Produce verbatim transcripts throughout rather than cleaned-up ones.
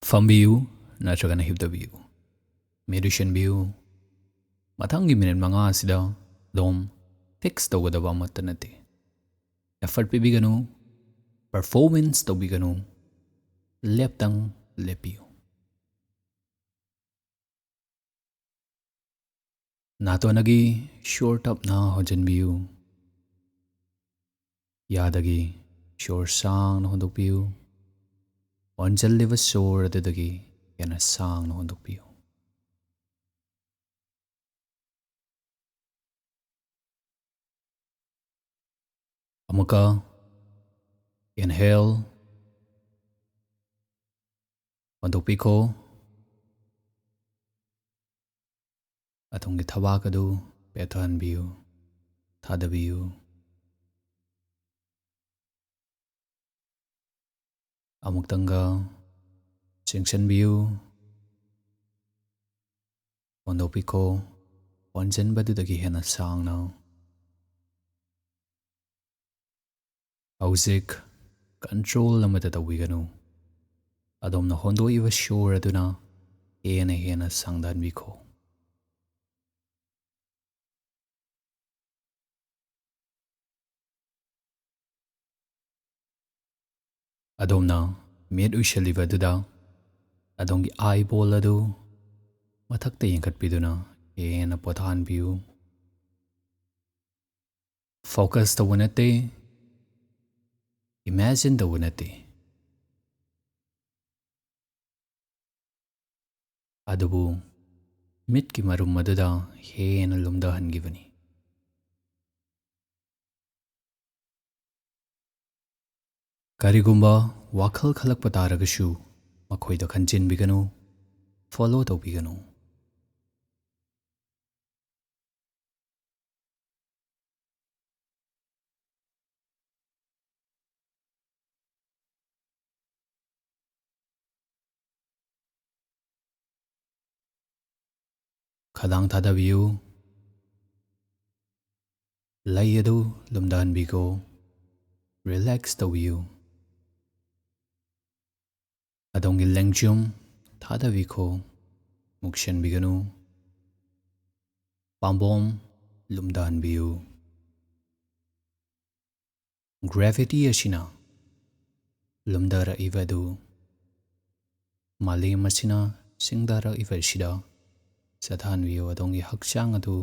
ꯐꯝꯕꯤꯌꯨ ꯅꯠꯇ꯭ꯔꯒꯅ ꯍꯤꯞꯊꯕꯤꯌꯨ꯫ ꯃꯤꯠ ꯎꯏꯁꯤꯟꯕꯤꯌꯨ꯫ ꯃꯊꯪꯒꯤ ꯃꯤꯅꯤꯠ ꯃꯉꯥ ꯑꯁꯤꯗ ꯑꯗꯣꯝ ꯐꯤꯛꯁ ꯇꯧꯒꯗꯕ ꯑꯃꯠꯇ ꯅꯠꯇꯦ꯫ ꯑꯦꯐꯔꯠ ꯄꯤꯕꯤꯒꯅꯨ, ꯄꯔꯐꯣꯔꯃꯦꯟꯁ ꯇꯧꯕꯤꯒꯅꯨ, ꯂꯦꯞꯇꯪ ꯂꯦꯞꯄꯤꯌꯨ꯫ ꯅꯥꯇꯣꯟꯗꯒꯤ ꯁꯣꯔ ꯇꯞꯅ ꯍꯣꯟꯖꯤꯟꯕꯤꯌꯨ꯫ ꯌꯥꯗꯒꯤ ꯁꯣꯔ ꯁꯥꯡꯅ ꯍꯣꯟꯗꯣꯛꯄꯤꯌꯨ꯫ ꯍꯣꯟꯖꯤꯜꯂꯤꯕ ꯁꯣꯔ ꯑꯗꯨꯗꯒꯤ ꯍꯦꯟꯅ ꯁꯥꯡꯅ ꯍꯣꯟꯗꯣꯛꯄꯤꯌꯨ꯫ ꯑꯃꯨꯛꯀ inhale, ꯍꯣꯟꯗꯣꯛꯄꯤꯈꯣ꯫ ꯑꯗꯣꯝꯒꯤ ꯊꯕꯥꯛ ꯑꯗꯨ ꯄꯦꯠꯊꯍꯟꯕꯤꯌꯨ, ꯊꯥꯗꯕꯤꯌꯨ꯫ ꯑꯃꯨꯛꯇꯪꯒ ꯆꯤꯡꯁꯤꯟꯕꯤꯌꯨ, ꯍꯣꯟꯗꯣꯛꯄꯤꯈꯣ, ꯍꯣꯟꯖꯤꯟꯕꯗꯨꯗꯒꯤ ꯍꯦꯟꯅ ꯁꯥꯡꯅ꯫ ꯍꯧꯖꯤꯛ ꯀꯟꯇ꯭ꯔꯣꯜ ꯑꯃꯠꯇ ꯇꯧꯕꯤꯒꯅꯨ꯫ ꯑꯗꯣꯝꯅ ꯍꯣꯟꯗꯣꯛꯏꯕ ꯁꯣꯔ ꯑꯗꯨꯅ ꯍꯦꯟꯅ ꯍꯦꯟꯅ ꯁꯥꯡꯊꯍꯟꯕꯤꯈꯣ꯫ ꯑꯗꯣꯝꯅ ꯃꯤꯠ ꯎꯏꯁꯤꯜꯂꯤꯕ ꯑꯗꯨꯗ ꯑꯗꯣꯝꯒꯤ ꯑꯥꯏꯕꯣꯜ ꯑꯗꯨ ꯃꯊꯛꯇ ꯌꯦꯡꯈꯠꯄꯤꯗꯨꯅ ꯍꯦꯟꯅ ꯄꯣꯊꯥꯍꯟꯕꯤꯌꯨ꯫ ꯐꯣꯀꯁ ꯇꯧꯕ ꯅꯠꯇꯦ, ꯏꯃꯦꯖꯤꯟ ꯇꯧꯕ ꯅꯠꯇꯦ, ꯑꯗꯨꯕꯨ ꯃꯤꯠꯀꯤ ꯃꯔꯨꯝ ꯑꯗꯨꯗ ꯍꯦꯟꯅ ꯂꯨꯝꯊꯍꯟꯈꯤꯕꯅꯤ꯫ ꯀꯔꯤꯒꯨꯝꯕ ꯋꯥꯈꯜ ꯈꯜꯂꯛꯄ ꯇꯥꯔꯒꯁꯨ, ꯃꯈꯣꯏꯗ ꯈꯟꯖꯤꯟꯕꯤꯒꯅꯨ, ꯐꯣꯂꯣ ꯇꯧꯕꯤꯒꯅꯨ꯫ ꯈꯗꯥꯡ ꯊꯥꯗꯕꯤꯌꯨ꯫ ꯂꯩ ꯑꯗꯨ ꯂꯨꯝꯊꯍꯟꯕꯤꯈꯣ꯫ ꯔꯤꯂꯦꯛꯁ ꯇꯧꯕꯤꯌꯨ꯫ ꯑꯗꯣꯝꯒꯤ ꯂꯦꯡꯖꯨꯝ ꯊꯥꯗꯕꯤꯈꯣ, ꯃꯨꯛꯁꯟꯕꯤꯒꯅꯨ꯫ ꯄꯥꯝꯕꯣꯝ ꯂꯨꯝꯗꯍꯟꯕꯤꯌꯨ꯫ Gravity ꯑꯁꯤꯅ ꯂꯨꯝꯊꯔꯛꯏꯕ ꯑꯗꯨ ꯃꯥꯂꯦꯝ ꯑꯁꯤꯅ ꯁꯤꯡꯊꯔꯛꯏꯕ ꯑꯁꯤꯗ ꯆꯠꯊꯍꯟꯕꯤꯌꯨ꯫ ꯑꯗꯣꯝꯒꯤ ꯍꯛꯆꯥꯡ ꯑꯗꯨ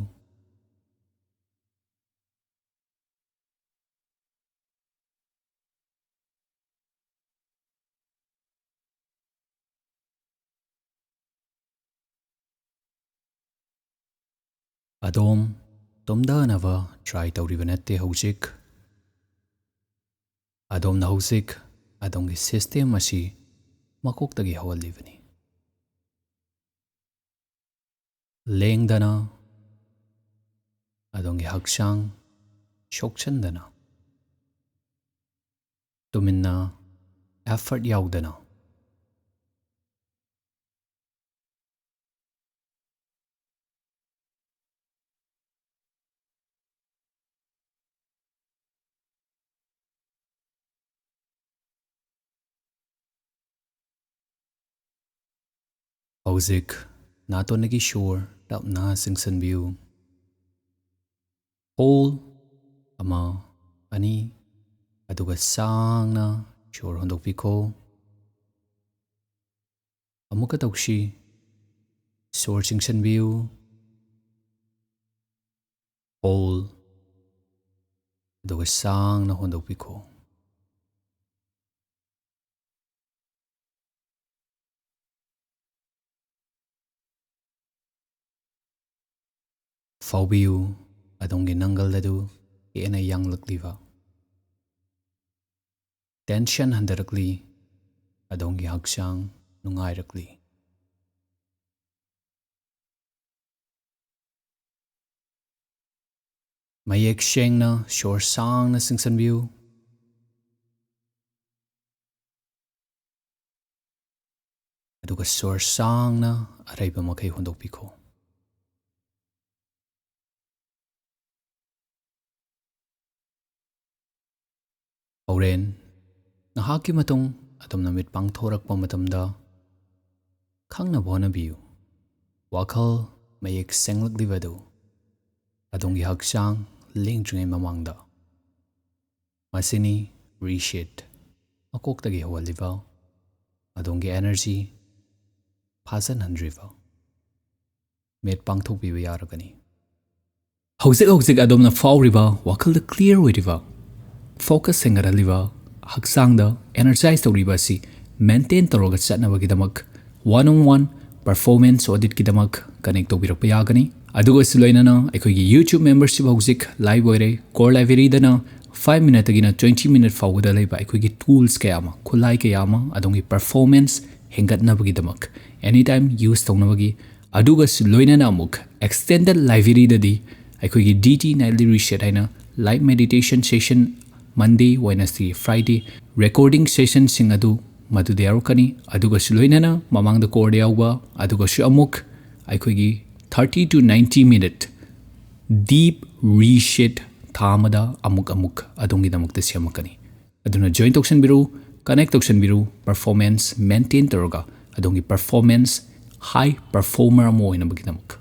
ꯑꯗꯣꯝ ꯇꯨꯝꯊꯅꯕ try ꯇꯧꯔꯤꯕ ꯅꯠꯇꯦ ꯍꯧꯖꯤꯛ꯫ ꯑꯗꯣꯝꯅ ꯍꯧꯖꯤꯛ ꯑꯗꯣꯝꯒꯤ system ꯑꯁꯤ ꯃꯀꯣꯛꯇꯒꯤ ꯍꯧꯍꯜꯂꯤꯕꯅꯤ꯫ ꯂꯦꯡꯗꯅ, ꯑꯗꯣꯝꯒꯤ ꯍꯛꯆꯥꯡ ꯁꯣꯛꯆꯟꯗꯅ, ꯇꯨꯃꯤꯟꯅ, effort ꯌꯥꯎꯗꯅ꯫ ꯍꯧꯖꯤꯛ ꯅꯥꯇꯣꯟꯗꯒꯤ ꯁꯣꯔ ꯇꯞꯅ ꯆꯤꯡꯁꯤꯟꯕꯤꯌꯨ꯫ Hold ꯑꯃ, ꯑꯅꯤ, ꯑꯗꯨꯒ ꯁꯥꯡꯅ ꯁꯣꯔ ꯍꯣꯟꯗꯣꯛꯄꯤꯈꯣ꯫ ꯑꯃꯨꯛꯀ ꯇꯧꯁꯤ꯫ ꯁꯣꯔ ꯆꯤꯡꯁꯤꯟꯕꯤꯌꯨ꯫ Hold꯫ ꯑꯗꯨꯒ ꯁꯥꯡꯅ ꯍꯣꯟꯗꯣꯛꯄꯤꯈꯣ꯫ ꯐꯥꯎꯕꯤꯌꯨ, ꯑꯗꯣꯝꯒꯤ ꯅꯪꯒꯜ ꯑꯗꯨ ꯍꯦꯟꯅ ꯌꯥꯡꯂꯛꯂꯤꯕ꯫ Tension ꯍꯟꯊꯔꯛꯂꯤ, ꯑꯗꯣꯝꯒꯤ ꯍꯛꯆꯥꯡ ꯅꯨꯡꯉꯥꯏꯔꯛꯂꯤ꯫ ꯃꯌꯦꯛ ꯁꯦꯡꯅ ꯁꯣꯔ ꯁꯥꯡꯅ ꯆꯤꯡꯁꯤꯟꯕꯤꯌꯨ꯫ ꯑꯗꯨꯒ ꯁꯣꯔ ꯁꯥꯡꯅ ꯑꯔꯩꯕ ꯃꯈꯩ ꯍꯣꯟꯗꯣꯛꯄꯤꯈꯣ꯫ ꯍꯣꯔꯦꯟ ꯉꯥꯏꯍꯥꯛꯀꯤ ꯃꯇꯨꯡ ꯑꯗꯣꯝꯅ ꯃꯤꯠ ꯄꯥꯡꯊꯣꯔꯛꯄ ꯃꯇꯝꯗ ꯈꯪꯅꯕ ꯍꯣꯠꯅꯕꯤꯌꯨ, ꯋꯥꯈꯜ ꯃꯌꯦꯛ ꯁꯦꯡꯂꯛꯂꯤꯕ ꯑꯗꯨ ꯑꯗꯣꯝꯒꯤ ꯍꯛꯆꯥꯡ ꯂꯦꯡꯗ꯭ꯔꯤꯉꯩ ꯃꯃꯥꯡꯗ꯫ ꯃꯁꯤꯅꯤ ꯔꯤꯁꯦꯠ, ꯃꯀꯣꯛꯇꯒꯤ ꯍꯧꯍꯜꯂꯤꯕ ꯑꯗꯣꯝꯒꯤ ꯑꯦꯅꯔꯖꯤ ꯐꯥꯖꯟꯍꯟꯗ꯭ꯔꯤꯕ꯫ ꯃꯤꯠ ꯄꯥꯡꯊꯣꯛꯄꯤꯕ ꯌꯥꯔꯒꯅꯤ꯫ ꯍꯧꯖꯤꯛ ꯍꯧꯖꯤꯛ ꯑꯗꯣꯝꯅ ꯐꯥꯎꯔꯤꯕ, ꯋꯥꯈꯜꯗ ꯀ꯭ꯂꯤꯌꯥꯔ ꯑꯣꯏꯔꯤꯕ, ꯐꯣꯀꯁ ꯍꯦꯟꯒꯠꯍꯜꯂꯤꯕ, ꯍꯛꯆꯥꯡꯗ ꯑꯦꯅꯔꯖꯥꯏꯁ ꯇꯧꯔꯤꯕ ꯑꯁꯤ ꯃꯦꯟꯇꯦꯟ ꯇꯧꯔꯒ ꯆꯠꯅꯕꯒꯤꯗꯃꯛ ꯋꯥꯟ ꯑꯣꯟ ꯋꯥꯟ ꯄꯔꯐꯣꯔꯃꯦꯟꯁ ꯑꯣꯗꯤꯠꯀꯤꯗꯃꯛ ꯀꯅꯦꯛ ꯇꯧꯕꯤꯔꯛꯄ ꯌꯥꯒꯅꯤ꯫ ꯑꯗꯨꯒꯁꯨ ꯂꯣꯏꯅꯅ ꯑꯩꯈꯣꯏꯒꯤ YouTube ꯃꯦꯝꯕꯔꯁꯤꯞ ꯍꯧꯖꯤꯛ ꯂꯥꯏꯚ ꯑꯣꯏꯔꯦ꯫ ꯀꯣꯔ ꯂꯥꯏꯕ꯭ꯔꯦꯔꯤꯗꯅ ꯐꯥꯏꯚ ꯃꯤꯅꯠꯇꯒꯤꯅ ꯇ꯭ꯋꯦꯟꯇꯤ ꯃꯤꯅꯠ ꯐꯥꯎꯕꯗ ꯂꯩꯕ ꯑꯩꯈꯣꯏꯒꯤ ꯇꯨꯜꯁ ꯀꯌꯥ ꯑꯃ, ꯈꯨꯠꯂꯥꯏ ꯀꯌꯥ ꯑꯃ ꯑꯗꯣꯝꯒꯤ ꯄꯔꯐꯣꯔꯃꯦꯟꯁ ꯍꯦꯟꯒꯠꯅꯕꯒꯤꯗꯃꯛ, ꯑꯦꯅꯤ ꯇꯥꯏꯝ ꯌꯨꯁ ꯇꯧꯅꯕꯒꯤ, ꯑꯗꯨꯒꯁꯨ ꯂꯣꯏꯅꯅ ꯑꯃꯨꯛ ꯑꯦꯛꯁꯇꯦꯟꯗꯦꯗ ꯂꯥꯏꯕ꯭ꯔꯦꯔꯤꯗꯗꯤ ꯑꯩꯈꯣꯏꯒꯤ ꯗꯤ ꯇꯤ ꯅꯥꯏꯠꯂꯤ ꯔꯤꯁꯦꯠ ꯍꯥꯏꯅ ꯂꯥꯏꯚ ꯃꯦꯗꯤꯇꯦꯁꯟ ꯁꯦꯁꯟ, ꯃꯟꯗꯦ, ꯋꯦꯅꯁꯗꯦ, ꯐ꯭ꯔꯥꯏꯗꯦ ꯔꯦꯀꯣꯔꯗꯤꯡ ꯁꯦꯁꯟꯁꯤꯡ ꯑꯗꯨ ꯃꯗꯨꯗ ꯌꯥꯎꯔꯛꯀꯅꯤ꯫ ꯑꯗꯨꯒꯁꯨ ꯂꯣꯏꯅꯅ ꯃꯃꯥꯡꯗ ꯀꯣꯔꯗ ꯌꯥꯎꯕ, ꯑꯗꯨꯒꯁꯨ ꯑꯃꯨꯛ ꯑꯩꯈꯣꯏꯒꯤ thirty two ninety minute deep reset ꯊꯥ ꯑꯃꯗ ꯑꯃꯨꯛ ꯑꯃꯨꯛ ꯑꯗꯣꯝꯒꯤꯗꯃꯛꯇ ꯁꯦꯝꯃꯛꯀꯅꯤ꯫ ꯑꯗꯨꯅ ꯖꯣꯏꯟ ꯇꯧꯁꯟꯕꯤꯔꯨ, ꯀꯅꯦꯛ ꯇꯧꯁꯟꯕꯤꯔꯨ, ꯄꯔꯐꯣꯔꯃꯦꯟꯁ ꯃꯦꯟꯇꯦꯟ ꯇꯧꯔꯒ ꯑꯗꯣꯝꯒꯤ ꯄꯔꯐꯣꯔꯃꯦꯟꯁ ꯍꯥꯏ ꯄꯔꯐꯣꯔꯃꯔ ꯑꯃ ꯑꯣꯏꯅꯕꯒꯤꯗꯃꯛ꯫